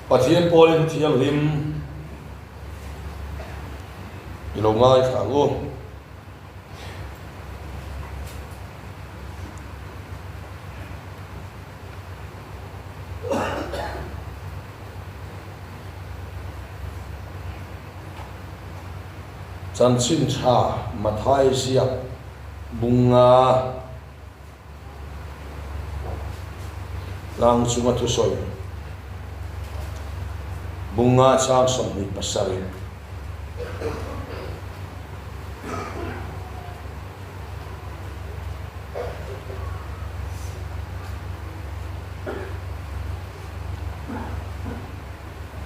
Pathian pawlin thianghlim i lo ngaithla ang u. Chanchin tha Mathai ziak bunga tlang chunga thusawi bunga chang 27.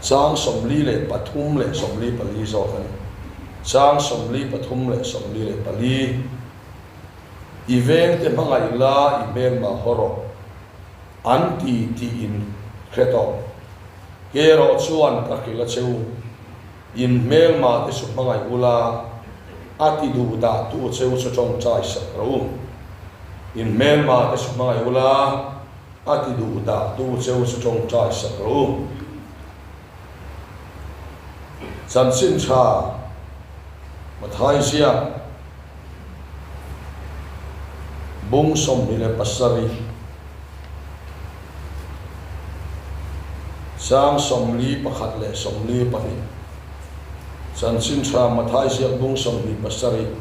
Chang 43 leh 44 zawk a ni. Chang 43 leh 44. I vengte hmangaih la i hmelma haw rawh an ti tih in hre tawh. Ke erawh chuan ka hrilh a che u. In hmelma te chu hmangaih ula, a ti duh dah tu che u chu tawngtai sak rawh u. In hmelma te chu hmangaih ula, a ti duh dah tu che u chu tawngtai sak rawh u. Chanchin tha Mathai ziak bung 27. Sang 41 leh 42. Chanchin tha Mathai ziak bung 27,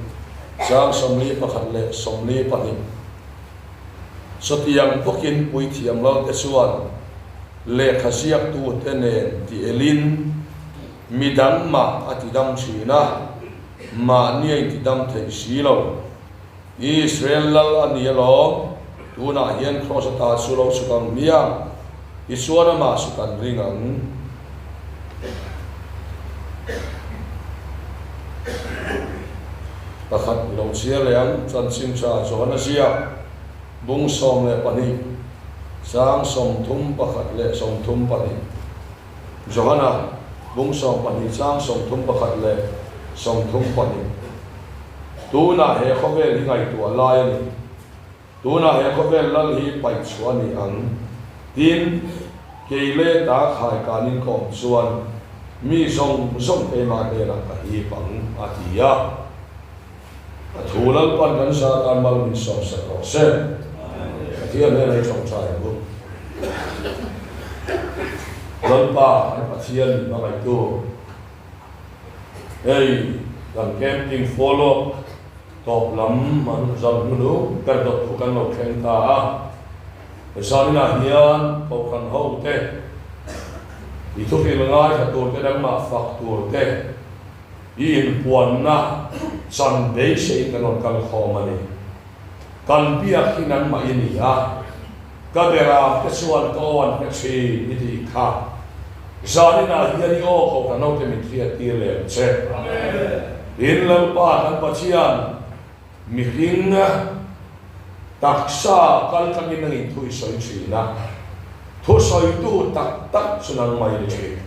chang 41 leh 42. Chutiang bawkin puithiam lalte chuan lehkha ziaktute nen ti elin midang mah a tidam thin a, mahni a intidam theih si lo. Israel lal a ni alawm, tunah hian kraws ata chu lo chhuk ang hmiang, tichuan amah chu kan ring ang. Pakhat lo chhiar leh ang, chanchin tha Johana ziak, bung 12, chang 31 leh 32. Johana, bung 12 chang 31 leh 32. Tunah he khawvel hi ngaihtuah lai a ni. Tunah he khawvel lal hi paih chhuah a ni ang. Tin, kei leh ta khaikanin ka awm chuan mi zawng zawng keimah hnenah ka hip ang, a ti a. A thu Lalpan kan sa tan mal min sawmsak rawh se. Pathian hnenah i tawngtai ang u. Lalpa kan Pathian min hmangaihtu, hei kan camping follow up tawp lam an zan hnu ber dawt thu kan lo thleng ta a. Zaninah hian Kohhran hote i thuhrilh ngaithla turte nangmah fak turte, I inpuanna chan beiseiin kan rawn kal khawm a ni. Kan biak hi nangmah i ni a, ka bera te chuan ka aw an hre thin i tih kha. Zaninah hian i aw ko ka naute min hriattir leh ang che. Tin, Lalpa kan Pathian mihring taksa kal tlangin nangin thu i sawi thin a, thusawitu tak tak chu nangmah i ni thin.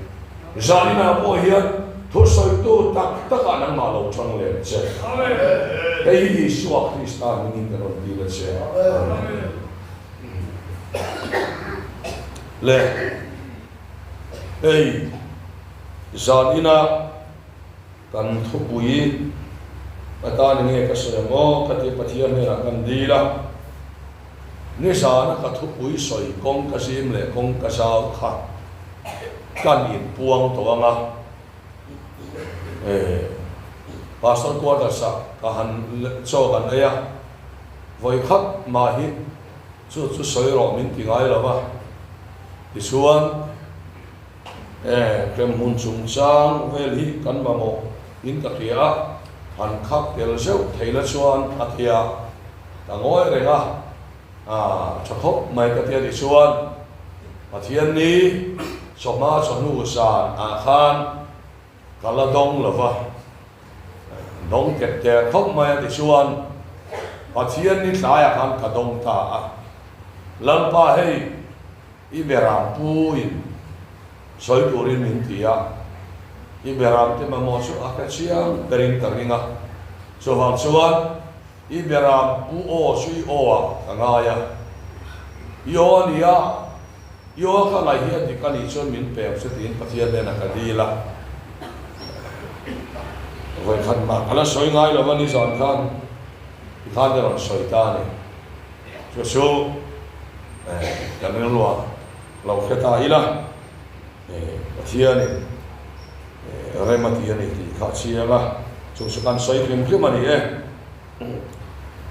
Zaninah pawh hian thusawitu tak takah nangmah lo chang leh ang che. Hei hi Isua Krista hmingin ka rawn dil a che. Amen. Le, hei zaninah Kan thupui atan enge ka sawi ang aw ka ti Pathian hnenah kan dil a, nizana ka thupui sawi kawng ka zim leh kawng ka zau kha kan inpuang tawh ang a, eh Pastor quarters ah ka han chaw kan ei a, vawi khat mah hi chu chu sawi rawh min ti ngai lo va, tichuan. E, hremhmun chungchang vel hi kan mamawh in ka hria a, han khak tel zeuh thei la chuan a ti a, ka ngawi reng a, a tha khawp mai ka ti a tichuan Pathianni chawhma chawhnu zan ah khan ka la dawng lo va, dawng tet ter khawp mai a tichuan Pathianni tlaiah khan ka dawng ta a, Lalpa hei I beram puin sawi turin min ti a, i beram te mamawh chu a hre chiang berin ka ring a, chuvang chuan i beram pu aw chu i aw ah ka ngai a, i aw a nia. I aw ka ngaih hi a dik a nih chuan min pe ang che tiin Pathian hnenah ka dil a. Vawikhat mah ka la sawi ngai lo va nizan khan tikhan ka rawn sawi ta a ni. Chu chu kan rilruah lo hre ta ila Pathianin rem a ti a ni tih kha a chiang a, chung chu kan sawi hrim hrim a ni e.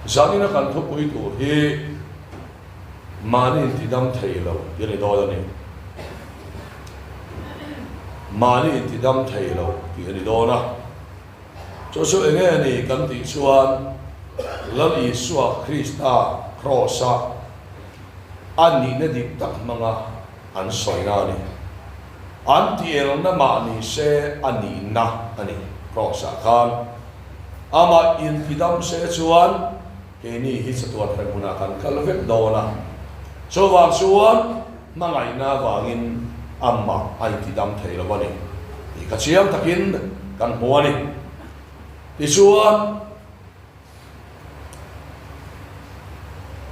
Zanina kan thupui tur hi mahni intidam thei lo tih a ni dawn a ni. Mahni intidam thei lo tih a ni dawn a. Chu chu eng nge ni kan tih chuan Lal Isua Krista Kraws-a a nihna dik tak hmanga an sawina a ni. An tielna mah ni se a nihna a ni. Kraws-ah khan amah intidam se chuan keini hi chatuan hrem hunah kan kal vek dawn a. Chuvang chuan hmangaihna avangin amah a intidam thei lo a ni tih kha chiang takin kan hmu a ni. Tichuan.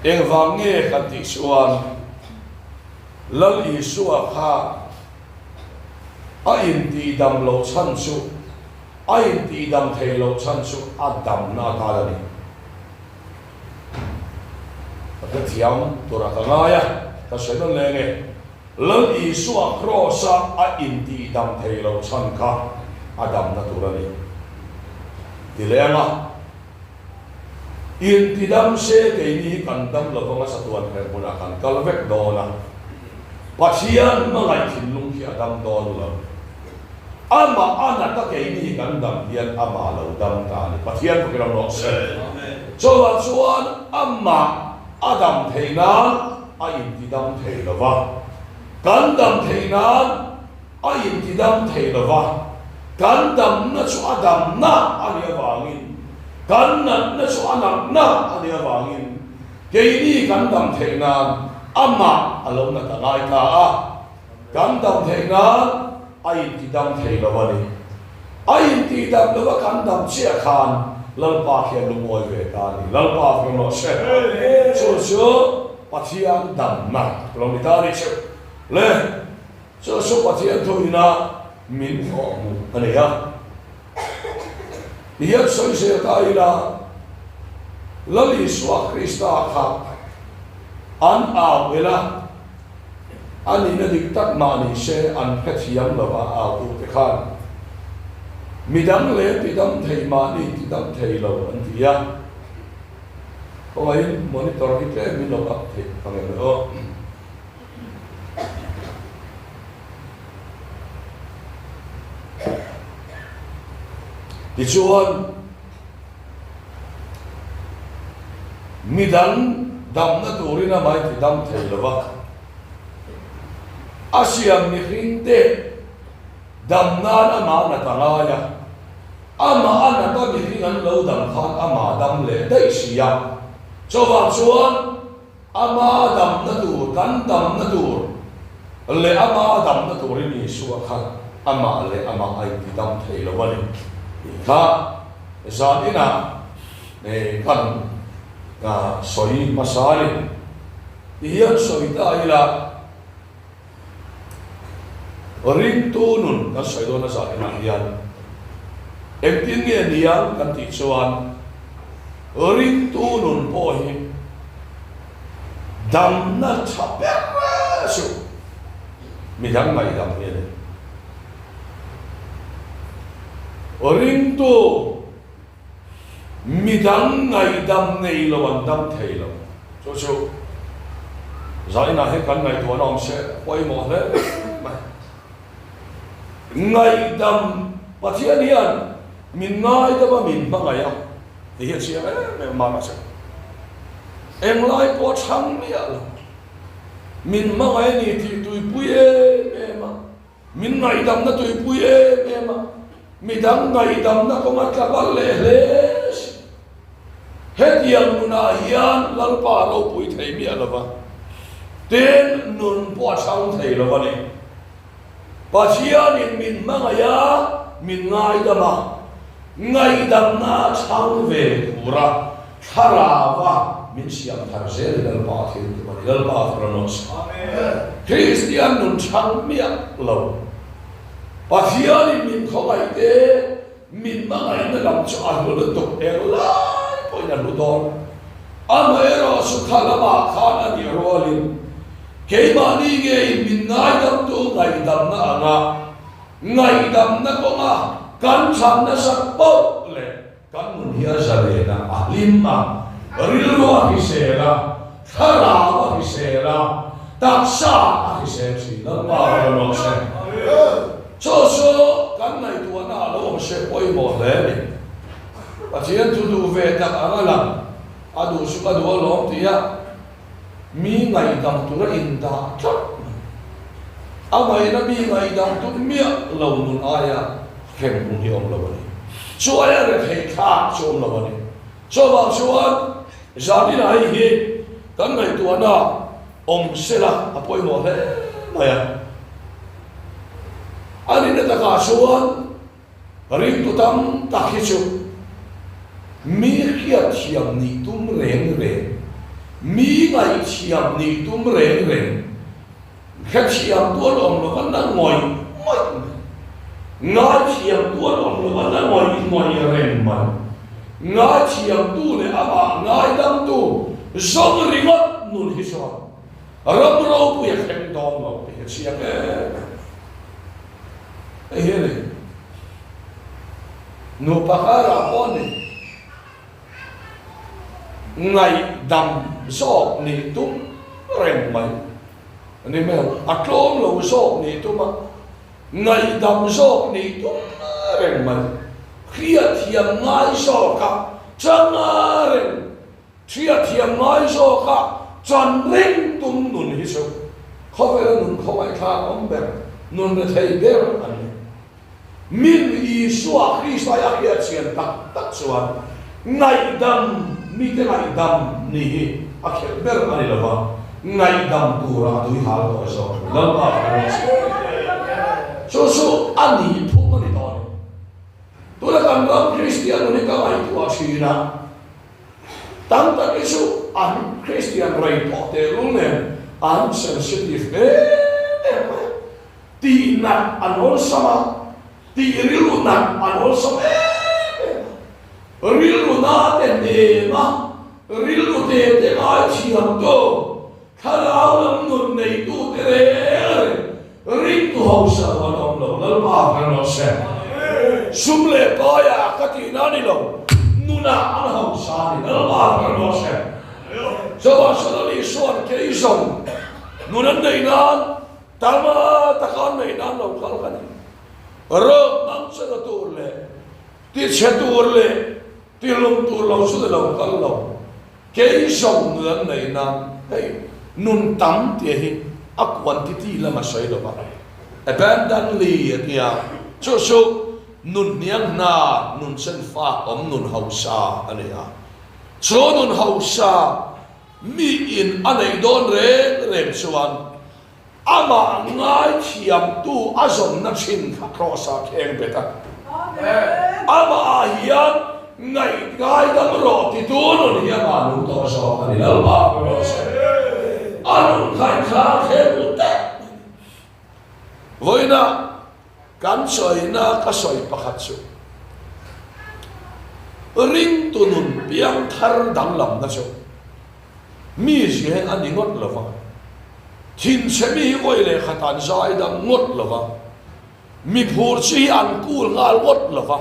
Engvang nge kan tih chuan Lal Isua kha a intihdam loh chhan chu, a intihdam thei loh chhan chu a damna atan a ni. Ka hrethiam turah ka ngai a, ka sawi nawn leng e. Lal Isua Kraws-a a intihdam thei loh chhan kha a damna tur a ni. Ti leng a, Intidam se keini hi kan dam lo vanga chatuan her hmunah kan kal vek dawn a, Pathian hmangaih thinlung khi a dam dawn lo. Amah a nata keini hi kan dam hian amah lo dam ta a ni. Pathian fakin ram rawh se. Chuvang chuan amah a dam theih nan a intidam thei lo va, kan dam theih nan a intidam thei lo va, kan damna chu a damna a nih avangin, kan natna chu a natna a nih avangin keini kan dam theih nan amah a lo nat a ngai ta a. Kan dam theih nan a intidam thei lo a ni. A intihdam lo a kan dam chiah khan Lalpa khian lungawi ve ta a ni. Lalpa fing rawh se. Chu chu Pathian damna lo ni ta a ni chu. Le, chu chu Pathian thuina min awh hmuh a ni a. Tihian sawi zel ta ila, Lal Isua Krista kha an au el a. A nihna dik tak mah ni se an hrethiam lo va au tute khan midang leh tidam thei mahni tidam thei lo an ti a. Khawngaihin monitor hi tlem in lo up theih ka ngem aw. Tichuan. Midang damna turin a mai ti dam thei lo va, a siam mihring te dam nan amah nat a ngai a, amah a nat a mihring an lo dam khan amah dam leh daih si a, chuvang chuan Ama damna tur, kan damna tur leh ama damna turin Isua kha amah leh amah a inti dam thei lo a ni tih kha zan inah kan sawi hmasa a ni. Tihian sawi ta ila. Ringtu nun kan sawi dawn a zah inah hian engtin nge niang kan tih chuan ringtu nun pawh hi damna tha ber chu midang ngaihdam hi a ni. Ringtu Midang ngaihdam nei lo an dam thei lo. Chu chu zainah hian kan ngaihtuahna awm se pawimawh hle mai. Ngaihdam Pathian hian min ngaidam a min hmangaih a tih hi a chiang em em a mahse englai pawh a chhang miah lo. Min hmangaih a ni tih tuipui em em a. Min ngaihdamna tuipui em em a, midang ngaihdamna kawnga tla bal leh hle si. Hetiang nunah hian Lalpa a ropui thei miah lo va, tin nun pawh a chhang thei lo a ni. Pathianin min hmangaih a, min ngaidam a, ngaihdamna a chhang ve tura thlarau a. min siam thar zel hi Lalpa thil tum a ni. Lalpa thar a nawt. Kristian nun chhang miah lo. Pathianin min khawngaih te, min hmangaihna lam chu a hlu lutuk eng lai pawhin a hlu dawn. Amaherawh chu kha lamah khan a nih rualin keimahni ngeiin min ngaidamtu ngaihdamna anga ngaihdamna kawnga kan chhan nasat poh leh Kan nun hi a zalen a, a hlim a, rilru a hrisel a, thlarau a hrisel a, taksa a hrisel thin. Lalpa rawn rawh se. Chu chu kan ngaihtuahna a lo awm se pawimawh hle a ni. Pathian thu duh ve tak ang a lang, a duh chu ka duh alawm tih a, Mi ngaihdam tur a indah tlat mai. A ngaihna mi ngaihdam tur miah lo nun aia hrem hun hi awm lo a ni. Chu aia retheih thlak chu awm lo a ni. Chuvang chuan zanin hei hi kan ngaihtuahna awm sela a pawimawh hle mai a. A nihna takah chuan Ringtu tam tak hi chu mi hriatthiam nih tum reng reng, mi ngaihthiam nih tum reng reng, hrethiam tu an awm lo va na ngawih ngawih mai, ngaithiam tu an awm lo va na ngawih ngawih reng mai, ngaithiam tu leh amah ngaidamtu zawng ringawt nun hi chuan ram ropui a thleng dawn lo tih hi a chiang em em. Hei hi a ni. Nupa karah pawh a ni. Ngaihdam zawk nih tum reng mai a ni mai ang. A tlawm lo zawk nih tum a, ngaihdam zawk nih tum reng mai. Hriatthiam ngai zawka changa reng. Hriatthiam ngai zawka chan reng tum nun hi chu khawvela nun khawngaihthlak awm ber, nun rethei ber an ni. Min Isua Krista hi a hriatchhian tak tak chuan ngaihdam mite ngaihdam ni hi a khelh ber a ni lo va, ngaihdam tura a tui hal tawh zawk a ni. Lalpa ka rawh se. Chu chu a nih phung a ni tawh a ni. Tuna kan ram Kristian nun hi ka ngaihtuah thin a. Tam tak hi chu an Kristian rei tawh tehlul nen an sensitive em em mai a, tih nat an awlsam a, tih rilru nat an awlsam em em a, rilru na te hnem a, rilru te te ngai thiam tu Thlarau lam nun neitute reng reng ringtu hausa lo an awm lo, Lalpa kan rawh se. Sum leh paiah ka tihna a ni lo, nunah an hausa a ni, Lalpa kan rawh se. Chuvangchuan ani Isua'n kei zawng nun an neih nan, tama taka an neih nan lo kal ka ni. Rawk hmang chana tur leh tichhe tur leh tihlum tur lo chu ni lo kal lo. Kei zawng nun an neih nan hei nun tam tih hi a quantity lam a sawi lo va, abundantly a ti a, chu chu nun hniang hna, nun sen fak awm nun hausa a ni a. Chu nun hausa mi in a neih dawn reng reng chuan Amah ngaithiamtu a zawnna thin kha Kraws-ah kheng bet a. Amah ah hian ngaih ngaidam rawh titu nun hi amah nung tawh zawk a ni. Lalpa ka rawh se. A nun kha inthlang kheng u teh mai ni. Vawiina kan sawina ka sawi pakhat chu ringtu nun piangthar danglamna chu Mi zia hi a ni ngawt lo va, thinchhe mi hi vawi leh khat an zai dang ngawt lo va, mi phur chi hi an kul nghal ngawt lo va,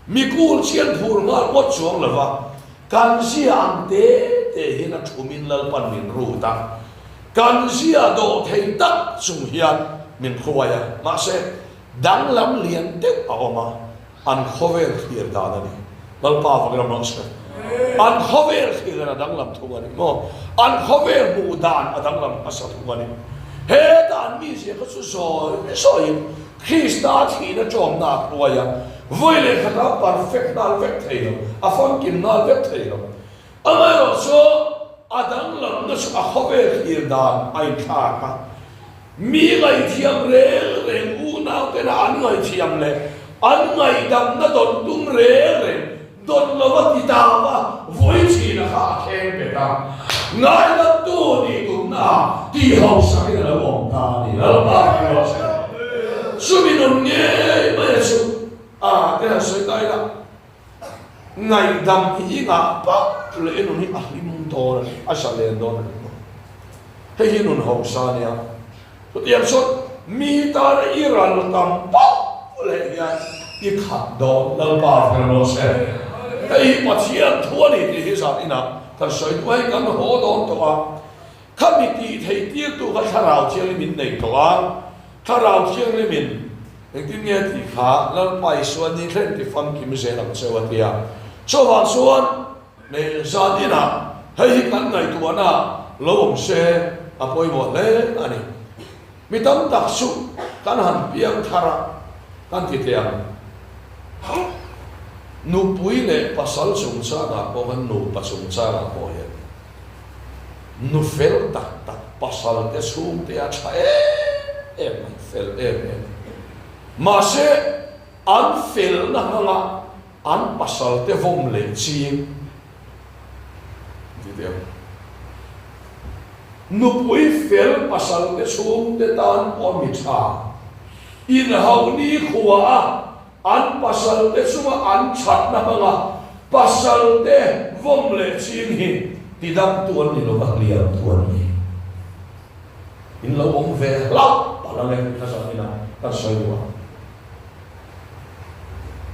mi kul chi an phur nghal ngawt chuang lo va, kan zia ang te te hian a thumin Lalpan min rut a, kan zia dawh thei tak chung hian min hruai a, mahse danglam lian deuh a awm a. An khawvel thlir dan a ni. Lalpa vak ram rawh se. An khawvel thlir dan a danglam thung a ni maw? An khawvel hmuh dan a danglam hmasa thung a ni. Heta an mizia kha chu zawi zawiin Krista thihna ṭawmna a hruai a, vawi leh khat a perfect nghal vek thei lo, a famkim nghal vek thei lo. Amaherawh chu a danglamna chu a khawvel thlir dan a inthlak a. Mi ngaihthiam reng reng unautena an ngaihthiam leh an ngaihdamna dawn tum reng reng. Dawn lo a ti ta va, vawi chhina kha a thleng bet a, ngaidamtu nih tumna ah tih hausakin a lo awm ta a ni. Lalpa hi rawh se. Chumi nun ngei mai a chu a te han sawi ta ila, ngaihdam hi i ngah pak leh i nun hi a hlim dawn a ni, a zalen dawn a ni. Hei hi nun hausa a nia. Chutiang chuan mi tana i ral tam pauh leh hian i khat dawn Lalpa fel rawh se. Hei hi Pathian thu a ni tih hi zan inah kan sawi duh a, hei kan haw dawn tawh a, khami tih theih tirtu kha Thlarau Thianghlimin nei tawh a, Thlarau Thianghlimin engtin nge tih kha Lalpa Isua ni thleng ti famkim zel ang cheu a ti a, chuvang chuan Nei zan inah hei hi kan ngaihtuahna lo awm se a pawimawh hle a ni. Mi tam tak chu kan han piang thar a, kan ti teh ang. Nupui leh pasal chungchangah pawh khan nupa chungchangah pawh hian nu fel tak tak pasal te chhungte a tha em em mai, fel em em. Mahse an felna hmanga An pasal te vawm leh ching ti teh ang. Nupui fel pasal te chhung te tan pawh mi tha. Inhauh ni khua a an pasal te chunga an thatna hmanga pasal te vawm leh ching hi tidamtu an ni lova hliamtu an ni. In lo awm ve hlauh palh ang e tih kha zan inah kan sawi duh ang.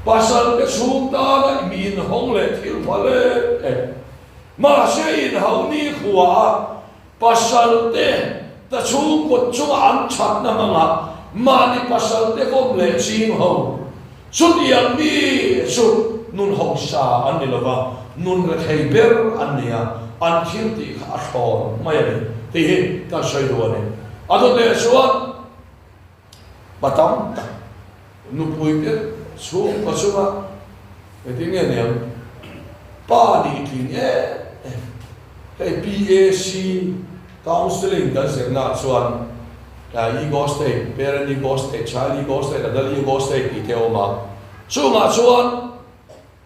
Pasal te chhung tana mi inhawng leh thil phal em em. Mahse inhauh ni khua a pasal te ta chhung kut chunga an thatna hmanga mahni pasal te vawm leh ching ho. Chutiang mi chu nun hausa an ni lova, nun rethei ber an ni a, an thil tih kha a thlawn mai a ni tih hi kan sawi duh a ni. A dawt leh chuan. Pa tam tak nupui te chhungkaw chunga engtin nge niang pa nih tling em em hei PAC counselling kan zirna ah chuan ego state, parent ego state, child ego state, adult ego state tih te a awm a, chungah chuan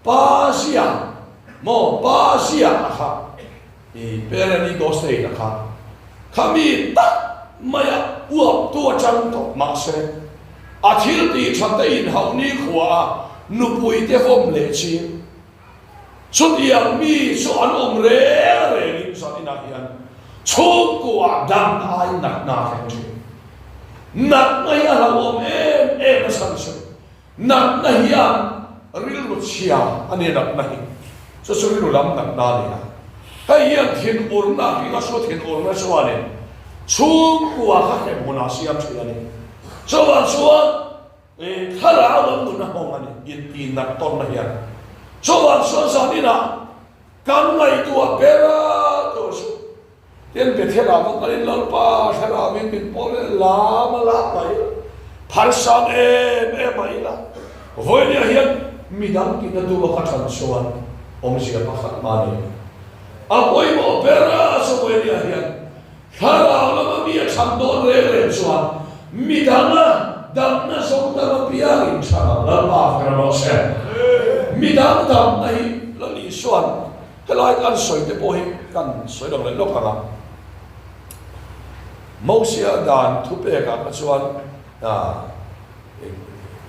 Pa zia maw pa zia a kha i Perani Gostain a kha kha mi tak mai a uap tu atang tawh mahse a thil tih tha te in hauh ni khua a nupui te vawm leh ching chutiang mi chu an awm reng reng in zan inah hian chhungkua dang ai natna a thleng thin natna hi a hlauhawm em em a chhan chu Natna hian rilru chhia a ni natna hi chu chu rilru lam natna a ni a. Hei hian thinurna hi a hru thinurna chuanin chhungkua kha hrem hunah siam thin a ni. Chuvang chuan thlarau lam nun a hawng a ni intihnat tawnna hian. Chuvang chuan zaninah kan ngaihtuah ber a tur chu Tin, Bethel-ah va kalin Lalpa thlarauin min pawl leh lam a lak mai a, phalsam em em a ila. Vawinia hian midang tina duma ka ṭhan chuan awmzia pakhat mah ni. A pawimawh ber a chu vawinia hian thlarau lama mi a ṭhan dawn reng reng chuan midang a damna zawng dam apiangin ṭhan ang Lalpa fak rawh se. Midang damna hi Lal Isua'n Helai kan sawi te pawh hi kan sawi lo leh lawk ang a. Mosia dan thupekah kha chuan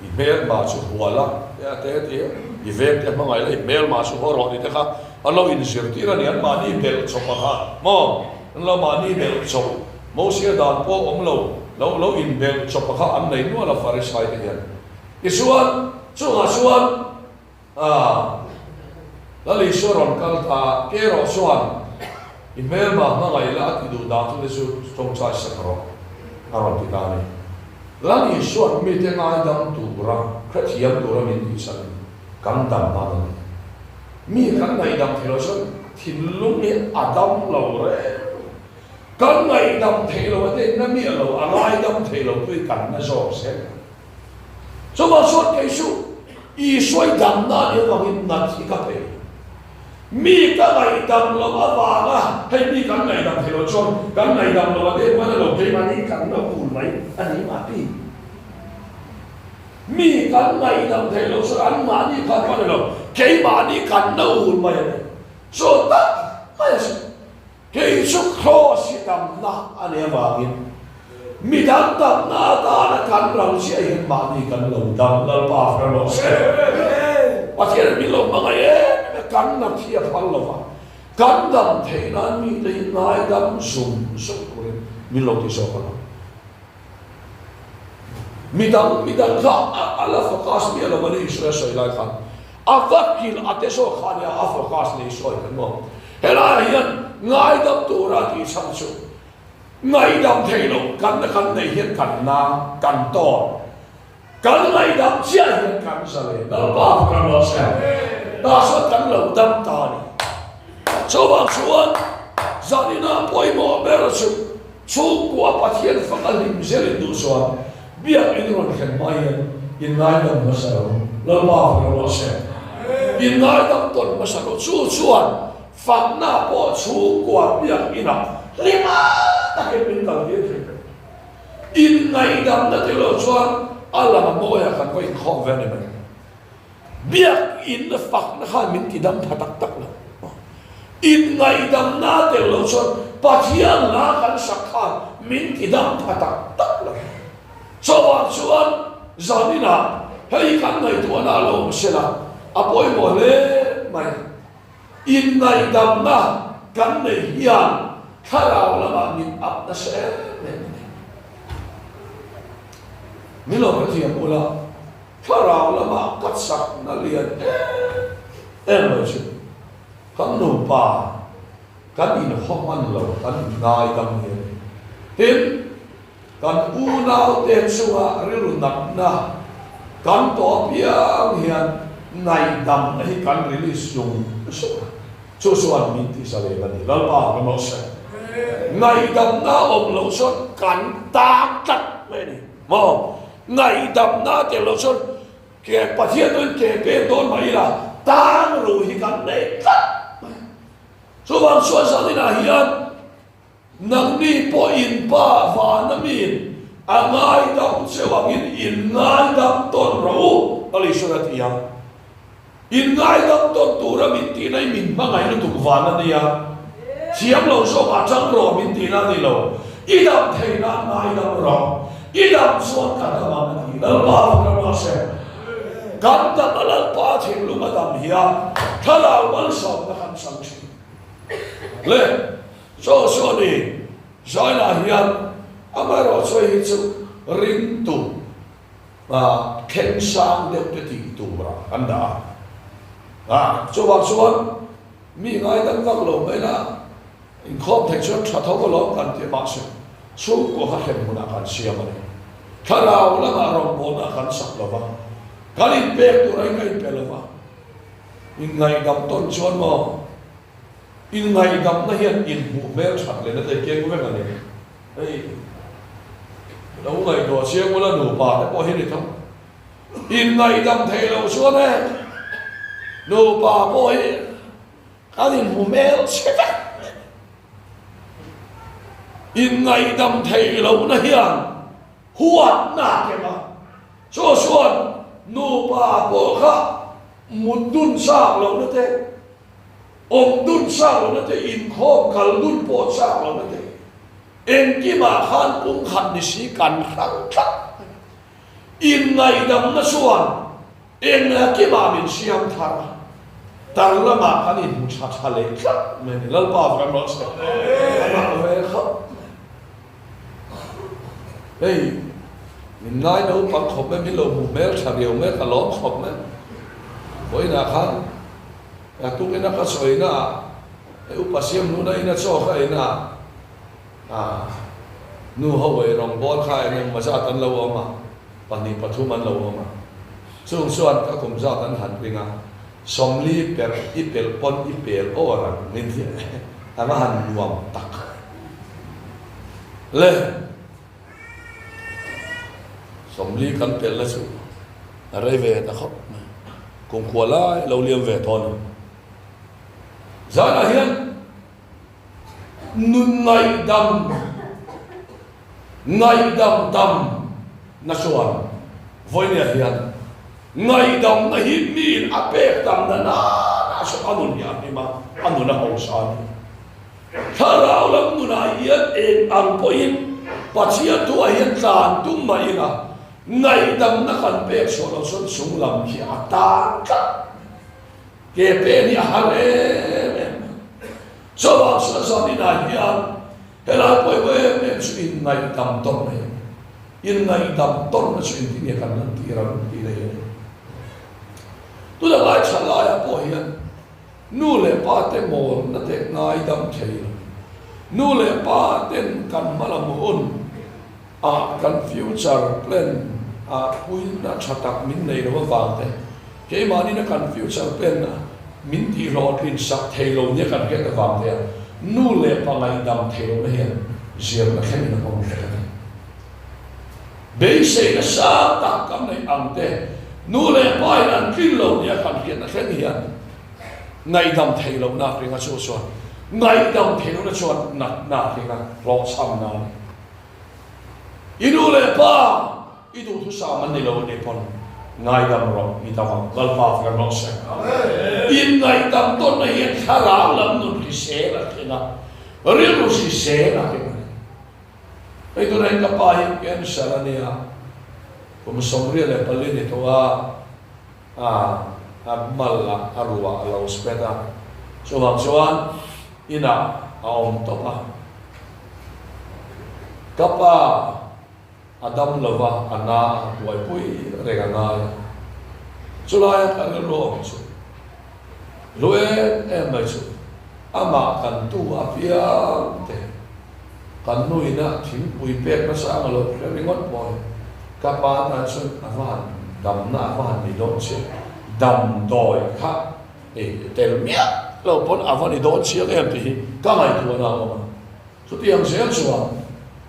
i hmelma chu hual a, te a te a ti a, i veng te hmangaih la, i hmelma chu haw rawh tih te kha an lo inzirtir a ni, an mahni belh chawp a kha maw, an lo mahni belh chawp, Mosia dan pawh awm lo, lo lo inbelh chawp a kha an nei nual a Farisai te hian. Tichuan chungah chuan. A, Lal Isua rawn kal ta, ke erawh chuan i hmelma hmangaih la a ti duh dan chu te chu tawngtai sak rawh a rawn ti ta a ni. Lal Isua'n mite ngaidam tura hrethiam tura min tihsak in kan dam nan a ni. Mi kan ngaihdam thei lo chuan thinlung hi a dam lo reng. Kan ngaihdam thei lo a te na miah lo, a ngaidam thei lo tu hi kan na zawk zel. Chuvang chuan kei chu Isua i damna a nih avangin nat hi ka pe. Mi ka ngaihdam loh avanga hei mi kan ngaihdam thei lo chuan kan ngaihdam loh a deuh hman a lo keimahni kan la bul mai a ni mah pi. Mi kan ngaihdam theih loh chuan anmahni khan ka ni lo, keimahni kan na ur mai a ni. Chu tak mai a si. Kei chu Kraws hi damna a nih avangin mi dang damna atana kan ral chiah hian mahni kan lo dam Lalpa hre rawh se. Pathian min lo hmangaih em em a, kan nat hi a phal lo va, kan dam theih nan mite hi ngaidam zung zung turin min lo ti zawk a lo. Midang midang kha a la focus miah lo a ni Isua sawi lai khan a va kilh a te zawk kha nia a focus ni sawi kan maw helaiah hian ngaidam tura tih chhan chu ngaidam thei lo kan na kan neih hian kan na kan tawn Kan ngaihdam chiah hian kan zalen Lalpa chu kan lo hre ta chuan kan lo dam ta a ni. Chuvang chuan zanina pawimawh ber chu chhungkua Pathian faka hlim zel in duh chuan biak in rawn thlen hma hian in ngaidam hmasa lo Lalpa chu kan lo hre in ngaidam tawn hmasa lo chu chuan fakna pawh chhungkua biak inah hlima takin min kaltir thei vek. Inngaidamna te lo chuan a lama mawiah kan va inkhawm ve a ni mai. Biak in fakna khan min ti dam tha tak tak lo. Inngaidamna tel lo chuan Pathian hla kan sak khan min ti dam tha tak tak lo. Chuvang chuan zaninah hei kan ngaihtuahna a lo awm sela a pawimawh hle mai. Inngaihdamna kan neih hian thlarau lamah min up nasa em em a ni. Min lo hrethiam ula, thlarau lamah ka chakna lian em em mai chu kan nupa kan inhaw hman lo, kan inngaidam hi a ni. Tin, Kan unaute chunga rilru natna kan tawh apiang hian ngaihdamna hi kan release zung zung a, chu chuan min ti zalen a ni. Lalpa ka nawh se. Ngaihdamna awm loh chuan kan tang tlat mai a ni maw? Ngaihdamna tel loh chuan ke Pathian chuan ke pek dawn mah ila tang ruh hi kan nei tlat mai. Chuvang chuan zaninah hian Nangni pawh in Pa vana miin a ngaidam cheu angin in ngaidam tawn rawh u, Alisson a ti a. In ngaidam tawn tura min tihna hi min hmangaih lutuk van a nia. Thiam lo zawkah tang rawh min tihna a ni lo. I dam thei nan ngaidam rawh. I dam chuan ka dam ang a ti. Lalpa chu ka ruah se. Kan dam a Lalpa thinlung a dam hian thlarau malsawmna kan chang thin. Le. Chaw chu a ni, Zainah hian amaherawhchu hei hi chu ringtu thleng sang deuh te tih turah kan dah a. Chuvang chuan mi ngaidam vak lo mai la, inkhawm theih chuan tha tho alawm kan ti mahse chhungkua kha hrem hmunah kan siam a ni. Thlarau lamah rawngbawlna kan sak lo va, kan inpek tur aiin ka inpe lo va, inngaihdam tawn chuan maw Inngaihdamna hian inhmuh hmel that leh na te keng vek a ni. Hei lo ngaihtuah chiang ula nupa te pawh hi ni tho. Inngaihdam thei lo chuan e nupa pawh hi kan inhmu hmel chhe vek. Inngaihdam thei lohna hian huatna a keng a, chu chuan nupa pawh kha mut dun chak lohna te, Awm dun chak lohna te, inkhawm kal dun pawh chak lohna te, engkimah khan pumkhat ni si kan hrang tlat mai. Inngaihdamna chuan engkimah min siam thar a, tar lamah kan inhmu tha tha leh tlat mai a ni. Lalpa kan rawh se. A mak ve khawp mai. Hei, min ngai naupang khawp mai, min lo hmu hmel tha riau mai, ka lawm khawp mai. Vawiinah khan Ka tukina ka sawina ah hei upa siam hnuna ina chaw ka eina ah ah nu ho ei rawngbawl kha eng engmaw zat an lo awm a, pahnih pathum an lo awm a, chung chuan ka kum zat an han ring a, sawmli per i pelh pawn i pel awr ang min ti a va han nuam tak le. Sawmli kan pelh na chu a rei ve ta khawp mai. Kumkhua lai lo liam ve tawh a ni. Zanah hian nun ngaihdam ngaihdam dam na chuan Vawinia hian ngaihdamna hi miin a pek damna nana chu a nun hi a hlim a, a nun a hausa a ni. Thlarau lam nunah hian eng ang pawhin Pathian thuah hian tlan tum mah ila, ngaihdamna kan pek chhuah loh chuan chung lam khi a tan tlat. Ke pen hi a har em em mai. Chuvang chuan zaninah hian Helai pawimawh em em chu inngaih-dam tawn mai a ni. Inngaih-dam tawnna chu engtin nge kan lan tir ang tih leh hi a ni. Tuna ngaithla laiah pawh hian nu leh pa te mawlna te ngaidam thei lo. Nu leh pa ten kan hma lam hun ah kan future plan ah puina tha tak min nei lo avang te, Keimahnin a kan future plan a min tih hlawhtlin sak thei lo nia kan hriat avang te a nu leh pa ngaihdam thei lohna hian zirna thlengin a hmang hrek a ni. Beiseina sang tak kan neih ang te nu leh pa in an tlin lo nia kan hriatna thleng hian ngaihdam thei lohna a hring a chu chuan ngaihdam thei lohna chuan natna a hring a hlawhchhamna a ni. I nu leh pa I duhthusam an ni lo ni pawn ngaidam rawh mi dam ang Lalpa kan rawh se. In ngaihdam tawnna hian thlarau lam nun hrisel a thleng a, rilru hrisel a thleng a ni. Hei tunah hian ka pa hi cancer a nia, kum 74 ni tawh a, a a mal a a ruah a lo spread a, chuvang chuan inah a awm tawp a. Ka pa. A dam lo va, a na a buaipui reng a ngai a. Chulaia ka rilru awm chu hlu em em mai chu amah kan tu apiang te kan nuina thingpui pek nasa ang a lo hre ringawt mawi. Ka pa tan chuan a va han damna a va han ni dawn chiang, damdawi kha ei tel miah lo pawn a va ni dawn chiang em tih hi ka ngaihtuahna a awm a. Chutiang zel chuan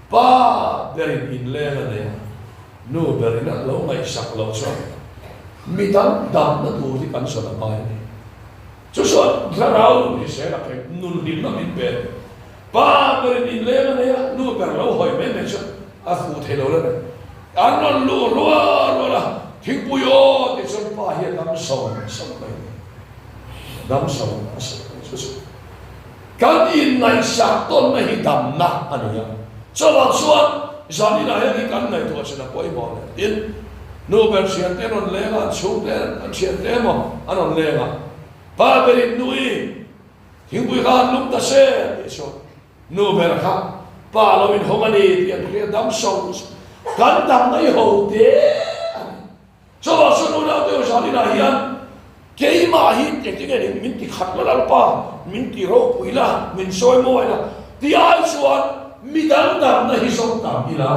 pa berin inleng a nei a, nu berin a lo ngaihsak loh chuan mi dang damna tur hi kan sawn a hmai a ni. Chu chuan thlarau nun hrisel a pheng, nun hlimna min pe a ni. Pa berin inleng a nei a, nu ber lo hawi mai mai chuan a fuh thei lo la ni. An rawn luh rual rual a, thingpui aw tih chuan pa hi a dam sawm sawm mai a ni. Dam sawm sawm mai chu chu. Kan inngaihsak tawnna hi damna a ni a, chuvang chuan zaninah hian hi kan ngaihtuah chin a pawimawh leh. Tin, nu ber thiante an rawn leng a, an chhungte an thiante emaw an rawn leng a, pa berin nui thingpui kha han lum ta se tih chuan nu ber kha pa lo inhawng a ni tih an hria dam so kan damna i ho te a ni. Chuvang chuan unaute u Zalina hian keimah hi engtin nge ni min ti khat la Lalpa, min ti ropui la, min sawi mawi la ti ai chuan mi dang damna hi zawng tam ila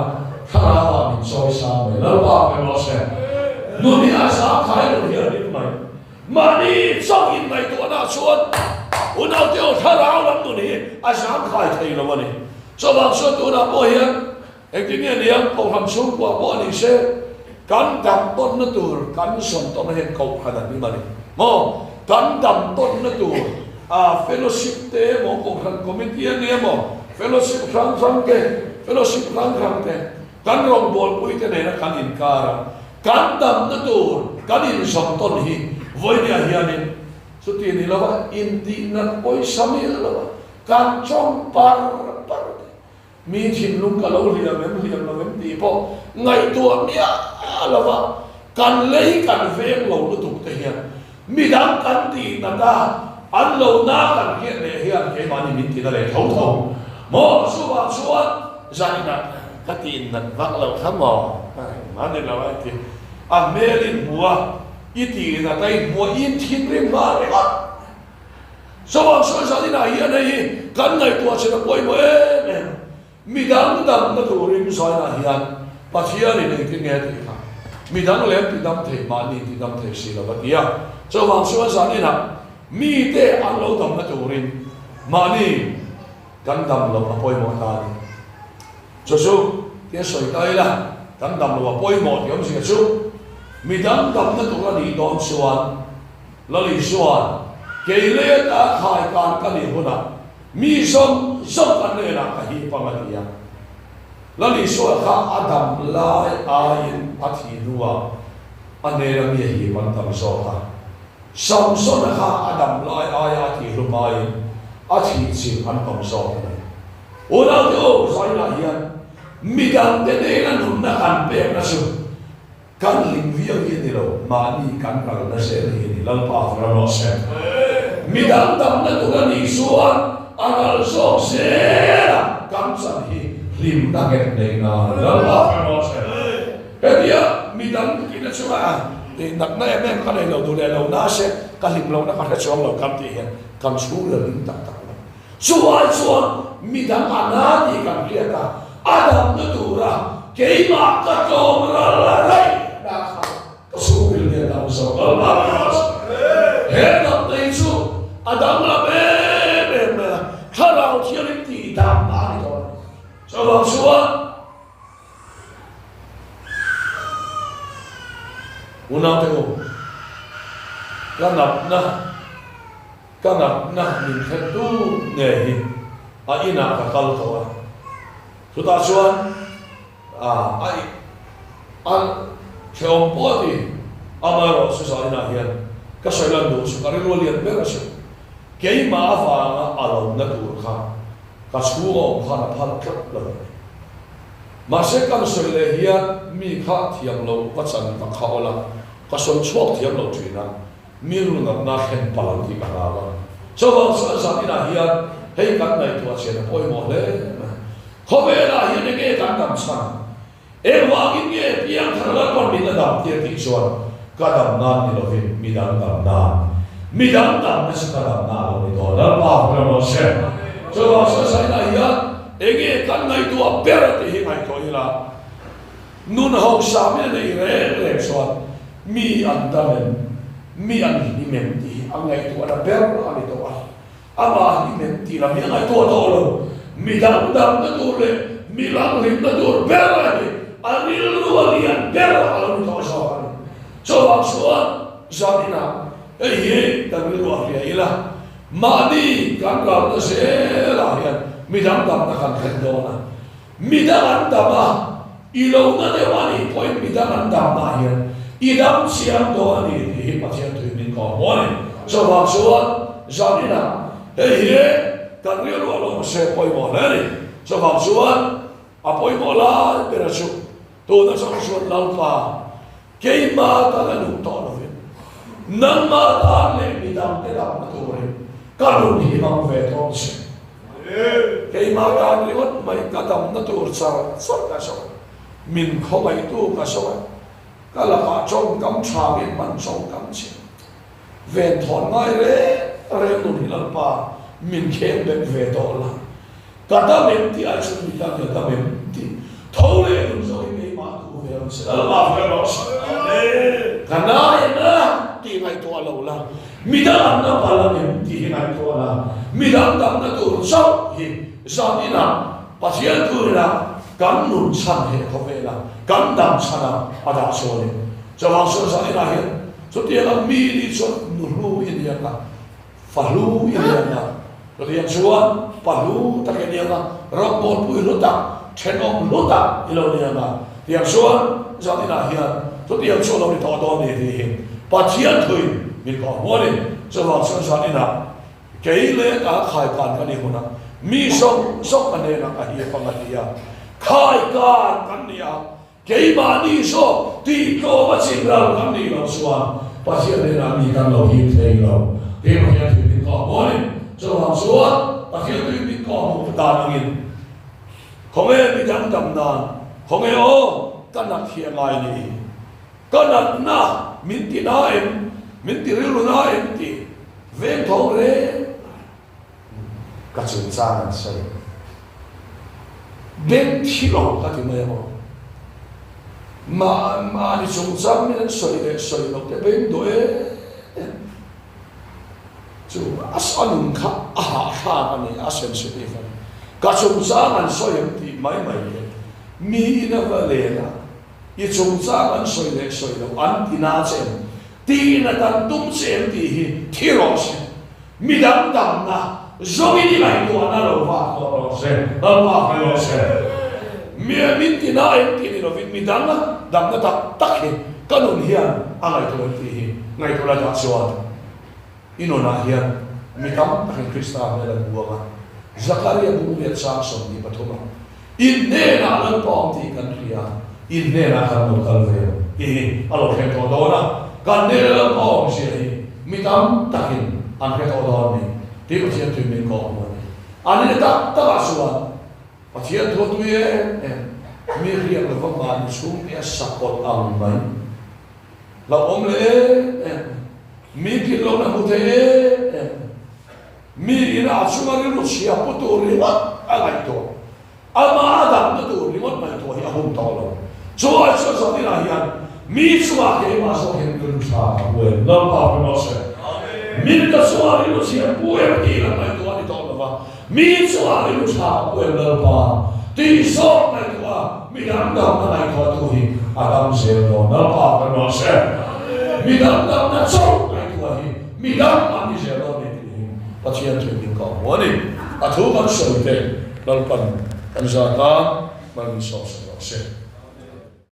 thlarau ah min sawi sang mai Lalpa ka rawh se. Nun hi a zang khai lo hi a ring mai. Mahni chauh in ngaihtuahna chuan unaute u thlarau lam nun hi a zang khai thei lo a ni. Chuvang chuan tunah pawh hian Engtin nge niang Kohhran chhungkua pawh a ni se, kan dam tawnna tur kan sawn tawnna hian Kohhran an him a ni maw? Kan dam tawnna tur a fellowship te emaw Kohhran committee a ni emaw fellowship hrang hrang te, fellowship hrang hrang te kan rawngbawlpui te nena kan inkar a, kan damna tur kan inzawm tawn hi vawinia hianin chuti ni lova intihnat pawisa miah lova kan chawng par par te. Mi thinlung ka lo hliam em hliam lo em tih pawh ngaihtuah miah lo va, kan lei kan veng lo lutuk te hian midang kan tih nat a, an lo na kan hriat leh hian keimahni min ti na leh tho tho maw? Chuvang chuan zaninah ka tih nat vak lo kha maw? Engmah ni lo a ti. A hmel in hmu a, i tih nat a i hmu a, i thinrim nghal ringawt. Chuvang chuan zaninah hian hei hi kan ngaihtuah chin a pawimawh em em a, mi dang damna turin zainah hian Pathianin engtin nge a tih kha, mi dang lem ti dam thei mahni ti dam thei si lo a ti a. Chuvang chuan zaninah mite an lo damna turin mahni kan dam loh a pawimawh ta a ni. Chu chu tia sawi ta ila, kan dam loh a pawimawh tih awmzia chu mi dang damna tur a nih dawn chuan Lali chuan, Kei lei ata khai kan ka nih hunah mi zawng zawng ka hnenah ka hip ang a ti a. Lal Isua kha a dam lai aiin a thih hnuah a hnena mi a hip an tam zawk a. Samsona kha a dam lai aia a thih hlum aiin a thih chilh an tam zawk a ni. Unaute aw, zainah hian midangte hnena nunna kan pekna chu Kan hlim viau hi a ni lo, mahni kan ralna zel hi a ni. Lalpa ram rawh se. Mi dang damna tur a nih chuan a ral zawk zel a, kan chan hi hlimna nghet neih nan a ni. Lalpa ram rawh se. Hetia mi dang tihna chunga natna em em ka nei lo duh leh lo nase ka hlim lohna ka hre chuang lo kan tih hian kan chhungril hlim tak tak lo. Chu ai chuan midang a na tih kan hriat a, a damna tura keimah ka tlawm ral raih dah kha ka chhungril hi a dam zawk a lo He damna hi chu a danglam em em mai a, Thlarau Thianghlim tih damna a ni tawh a ni. Chuvang chuan Unaute u, ka natna Ka natna min thlentu ngei hi a inah ka kal tawh a, chutah chuan a a hrehawm pawh a ti. Amaherawh chu zan inah hian ka sawi lan duh chu ka rilru a lian ber a chu keimah avanga a lawmna tur kha ka chhung a awm khan a phal tlat lo a ni. Mahse kan sawi leh hian mi kha thiam loh va chan va kha awla ka sawi chhuak thiam lo thin a. Mi runatna thlen palh ang tih ka hlau a. Chuvang chuan zan inah hian hei kan ngaihtuah chian a pawimawh hle mai. Khawvelah hian enge kan dam chhan? Engvangin nge piangthar Lalpan min la dam tir tih chuan ka dam nan ni lovin midang dam nan. Midang damna chu ka damna a lo ni dawn. Lalpa hmel rawh se. Chuvang chuan zan inah hian enge kan ngaihtuah ber tih hi ngaihtuah ila. Nun hausa mi a nei reng reng chuan mi an dam em, mi an hlim em tih hi a ngaihtuahna ber a ni tawh a. Amah hlim em tih lam hi a ngaihtuah tawh lo. Mi dang damna tur leh mi lam hlimna tur ber a ni. A rilru a lian ber a lo ni tawh zawk a ni. Chuvang chuan zaninah hei hi kan rilru a hria ila, mahni kan ralna zelah hian mi dang damna kan thlen dawn a. Midang an dam a, i lo na deuh a nih pawhin midang an damna hian i dam chiang dawn a ni tih hi Pathian thuin min kawm haw a ni. Chuvang chuan zaninah hei hi kan rilru a lo hmase pawimawh hle a ni. Chuvang chuan a pawimawh lai bera chu tuna chang chuan Lalpa Keimah tan a nung tawh lovin, nangmah tan leh midangte damna turin ka nun hi hmang ve tawh ang che. Keimah tan ringawt mai ka damna tur char char ka zawng a, min khawngaihtu ka zawng a, ka lakah tawngkam tha nge hman tawngkam che. Venthawn ngai reng reng nun hi Lalpa min khengbet ve tawh la. Ka dam em tih ai chuan mi dang ka dam em tih tho leh nun zawk hi keimah duh ve ang che Lalpa hre rawh se. Ka nai em a tih ngaihtuah lo la, mi dang an na pal ang em tih hi ngaihtuah la, mi dang damna tur chauh hi zan inah Pathian turinah kan nun chhan he khawvela kan dam chhana a dah chuan in chuvang chuan zan inah hian chutianga mi nih chuan nu hlu i ni ang a, Fahlu i lian a, Pathian chuan pahlu tak i lian a, rawngbawlpui hlu tak, thenawm hlu tak i lo lian a. Tiang chuan zan inah hian chutiang chu a lo ni tawh dawn ni tih hi Pathian thuin min kawh hmu a ni. Chuvang chuan zan inah kei leh ka khaikan ka ni hunah mi zawng zawng ka hnenah ka hip ang a ti a, khaikan kan ni a, Keimahni zawk tihtlawm a chin ral kan nih loh chuan Pathian hnenah mi kan lo him thei lo. Kei Pathian tui min kawh hmuh a ni. Chuvang chuan Pathian tui min kawh hmuh dan angin khawnge mi dang dam nan, khawnge aw ka nat hi a ngai ni. Ka natna min ti na em, min ti rilru na em tih vengthawng reng reng. Ka chungchang an sawi. Beng thi lo ka ti mai ang. Mah mahni chungchang min an sawi leh sawi lo te beng duh em em. Chu a a nun kha a hahthlak a ni, a sensitive a ni. Ka chungchang an sawi ang tih mai mai te mi in a va len a, i chungchang an sawi leh sawi lo an ti na che em, tiin a tan tum che em tih hi thi rawh se. Mi dang damna zawngin i ngaihtuahna lo vah tawh rawh se, Lalpa hre rawh se. Mi min ti na em tih ni lovin mi dang damna tak tak hi ka nun hian a ngaihtuah em tih hi ngaihtuah la dah chuan i nunah hian mi tam takin Krista hmel an buang a. Zakaria bung riat sang 23 a In hnenah Lalpa awm tih kan hria, in hnenah kan lo kal ve ang tih hi a lo thleng tawh dawn a, kan hnena Lalpa awmzia hi mi tam takin an hre tawh dawn ni tih Pathian tui min kawh hmu a ni. An ina tak takah chuan Pathian thu a tui em em, mi hriak lova mahni chhungte a sakawlh ang mai, hlauhawm leh em em, mi tlin lohna hmu thei em em, Mi ina a chunga rilru chhia pu tur ringawt a ngaihtuah, amah a damna tur ringawt ngaihtuah hi a hun tawh lo. Chu ai chuan zawh inah hian mi chungah keimah zawk hian rilru tha ka pu em? Lalpa hre rawh se. Mi ka chungah rilru chhia pu em tih lam ngaihtuah a ni tawh lo va, mi chungah rilru tha ka pu em Lalpa tih zawk ngaihtuah a mi dang damna ngaihtuahtu hi a dam zel dawn. Lalpa hre rawh se. Mi dang damna chauh ngaihtuah hi Mi dang an ni zel dawn ni tih hi Pathian thu min kah hmu a ni. A thu kan sawi te Lalpan kan zat a, mal min sawm sak rawh se.